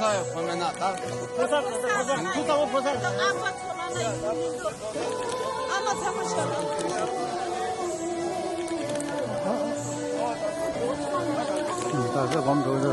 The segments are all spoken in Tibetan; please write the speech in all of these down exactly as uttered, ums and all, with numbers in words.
ཕོ་མེད་ན་ད། ཕོ་གསར་ཕོ་གསར་ཕོ་གསར་ཕོ་གསར་ཕོ་གསར། ཨ་མ་ཚང་མ་ན་ཡིན་མི་འདུག་ཨ་མ་ཚང་མ་ཤོག་ད་ས་བམ་འགྲོ་ར།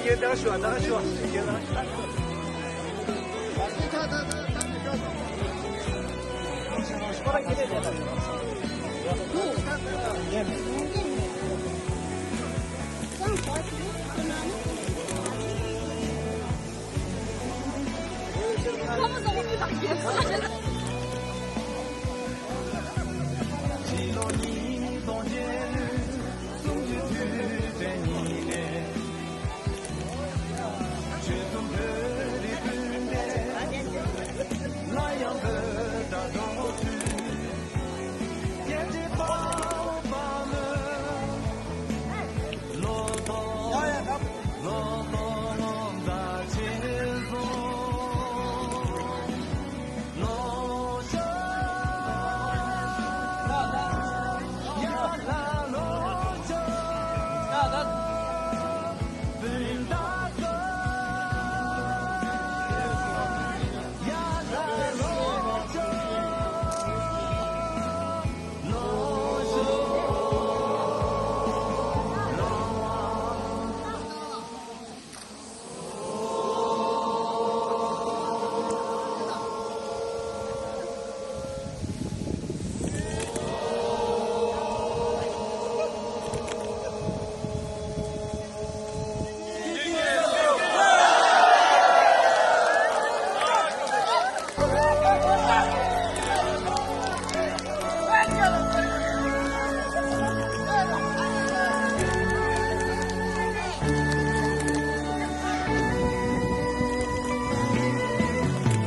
ཡེ་ད་ཞུ་ད་ཞུ་ཡེ་ད་ཞུ།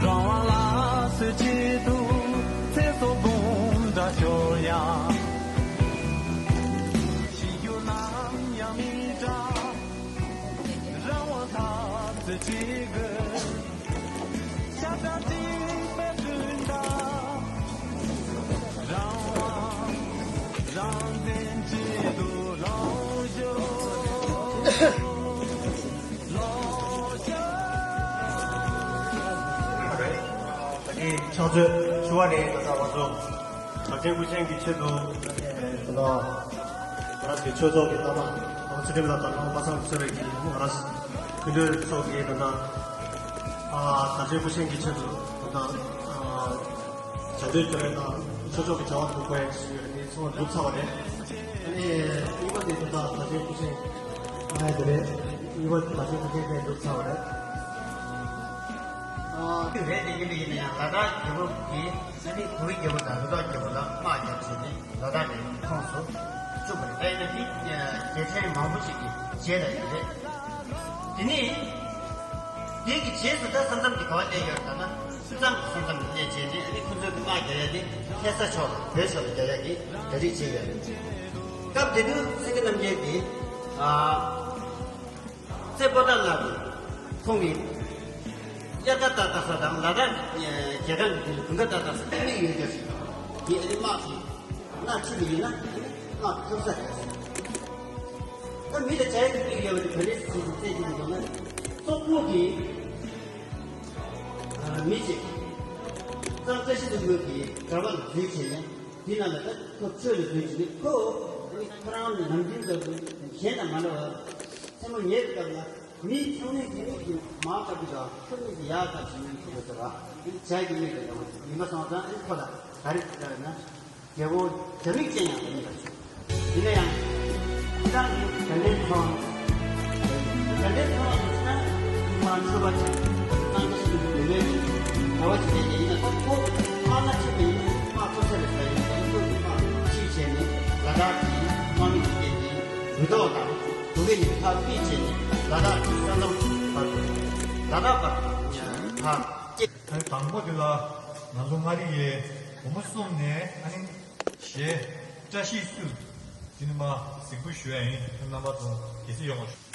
རང་དབང་ལ་སོགས་ཆེད་དུ་ཚེ་སྲོག་འབུམ་ཕྲག་ཤོར་ཡང་། ཤི་རྒྱུ་ནམ་ཡང་མི་འདྲ། རང་དབང་འཐབ་རྩོད་བྱེད་དགོས། ཤ་ཚ་གཅིག་པའི་དོན་དག་རང་དབང་རང་བཙན་ཆེད་དུ་ལོངས་སྤྱོད། ལོངས་སྤྱོད། ད་གིན་ཕྱག་མཛོད་ཞུ་བ་རེད། ད་ལྟ་ང་ཚོ་གྲགས་ཅན་སྐུ་ཆེན་གྱི་ཆེད་དུ་ད་ལྟ་ང་རང་ཚོའི་ཆོས་ཚོགས་ཀྱི་ལྟ་བ་ཚུལ་ཁྲིམས་ལགས་དང་ནང་པ་སངས་ཚེ་རིང་གིས་ང་རང་སྐུ་མགྲོན་ཚོགས་ཀྱི་ད་ལྟ་ཨ་གྲགས་ཅན་སྐུ་ཆེན་གྱི་ཆེད་དུ་ད་ལྟ་ཨ་བྱ་དུས་ཀྱི་རེད་དང་ཆོས་ཚོགས་ཀྱི་བྱ་བ་དུ་བཀོད་ཞུས་ཡོད་དེ་ཚང་མ་གྲུབ་ཚར་བ་རེད། ཨ་ནི་གཉིས་པ་དེ་ད་ལྟ་གྲགས་ཅན་སྐུ་ཆེན་ཨ་ཡ་དེ་རེད། གཉིས་པ་གྲགས་ཅན་སྐུ་ཆེན་དེ་གྲུབ་ཚར་བ་རེད། ཨ་རེད་དེ་ཡིན་པ་ཡིན་ན་ཡང་ལ་དྭགས་རྒྱལ་པོ་གིས་ཨ་ནི་གུ་གེ་རྒྱལ་པོ་དང་རུ་ཐོག་རྒྱལ་པོ་ལ་དམག་རྒྱབ་བྱས་ནས་ལ་དྭགས་ནས་ཁོངས་སུ་བཅུག་པ་རེད། ཨ་ཡིན་ན་དེ་རྒྱལ་ཕྲན་མང་པོ་ཞིག་གི་རྗེས་ལ་ཡིན་རེད། དེ་ནས་དེ་གི་རྗེས་སུ་ད་ས་མཚམས་དེ་ག་བ་སླེབས་ཡོད་ལབ་ན་སེམས་ཙམ་གྱི་ས་མཚམས་ལ་སླེབས་བྱས་ནས་ཨ་ནི་ཁོ་ཚོའི་དམག་རྒྱག་ཡ་དེ་ལྷ་ས་ཕྱོགས་ལ་བོད་ཕྱོགས་ལ་རྒྱག་ཡ་གི་གྲ་སྒྲིག་བྱས་ཡོད་རེད། སྐབས་དེ་དུས་སེང་གེ་རྣམ་རྒྱལ་གྱིས་ཨ་རྩེ་པོ་ཏ་ལ་གི་ཁོང་གི་དབྱར་ཁ་ཏག་ཏག་ས་དང་ལ་དྭགས་རྒྱལ་ཁང་གི་དེ་ལ་དགུན་ཁ་ཏག་ཏག་ས་དེ་མིག་ཡོད་རྒྱུ་ཞིག་དང་དེ་ཨ་ནི་དམག་གི་སྣ་ཁྲིད་པ་ཡིན་ན་ཨ་ནི་དམག་ཐུབ་ས་རེད། ད་མི་ལ་བྱ་ཡི་གི་ཡོད་པ་དེ་བོད་རིགས་སུ་རྩེ་གཅིག་ཏུ་འགྲོ་ན་སོག་པོ་གི་མི་ཞིག་གཙང་བཀྲ་ཤིས་ལྷུན་པོ་གི་གྲྭ་པ་ལ་འཛུལ་བྱས་ནས་དེ་ནང་ལ་ད་ཁོ་ཆོས་ལ་འཛུལ་བྱས་ནས་ཁོ་ཁོ་རང་ནམ་རྒྱུན་ལྟ་བུ་གཞན་དང་མ་འདྲ་བར་མཚན་མོ་ཉལ་བའི་སྐབས་ལ་མི་ཚང་མས་དེ་ནས་ཀྱི་མ་བཀབ་པའི་སྐབས་ཁོ་གཉིས་ཀྱིས་ཡར་བཀབ་ཞིག་མི་ཁོ་ལ་ཟེར་བ་འདི་བྱ་གི་མི་རེད་ལ་ཡིན་པ་སོང་ཙང་ཨ་ནི་ཁོ་ལ་ག་རེ་ཟེར་ན། རྒྱལ་པོ་རྒྱ་མིག་ཅན་ཡང་མིན་པར་བྱུང་། ཡིན་ན་ཡང་། ཁྱེད་རང་གིས་དགའ་ལྡན་ཚོགས། དགའ་ལྡན་ཚོགས་ལ་ཕྱིན་ན་མ་འཚོལ་བ་ཆེ། གཙང་ཆེ་ཞིག་ཏུ་ཡོད་མེད་ཀྱི་བྱ་བ་ཞིག་ལས་ཀྱི་ཡིན་ན་ཁོ་དམག་སྣ་ཁྲིད་པ་ཡིན་ན་དམག་ཐོབ་ས་རེད་ཟེར་ཡིན་ན་ཁོ་ཚོས་དམག་ཁྲིད་བྱས་ནས་ལ་དྭགས་ཀྱི་དམག་མི་དེ་གས་ཀྱི་རུ་ཐོག་དང་དུ་གས་ནས་ཕར་ཕུད་བྱས་ནས་ལ་དྭགས་ཀྱི་ས་མཚམས་བར་དུ་ལ་དྭགས་བར་དུ་ཕར་སྐྱེལ། ཨ་ནི་དང་པོ་དེ་ལ་ང་ཚོ་མངའ་རིས་ཡའི་བུ་མོ་གསུམ་ནས་ཨ་ནི། ཞེས་བཀྲ་ཤིས་སུ་དེ་ནི་མ་གཟིགས་འབུལ་ཞུ་ཡ་ཡིན། རྣམ་པ་ཚོ་དགྱེས་གཟིགས་ཡོང་བ་ཞུ།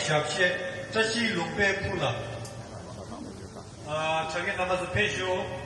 ཞབས་གཞས་བཀྲ་ཤིས་ལུང་པའི་ཕུ་ལ། ཨ། གྲྭ་རྒན་རྣམ་པ་ཚོ་ཕེབས་ཤོག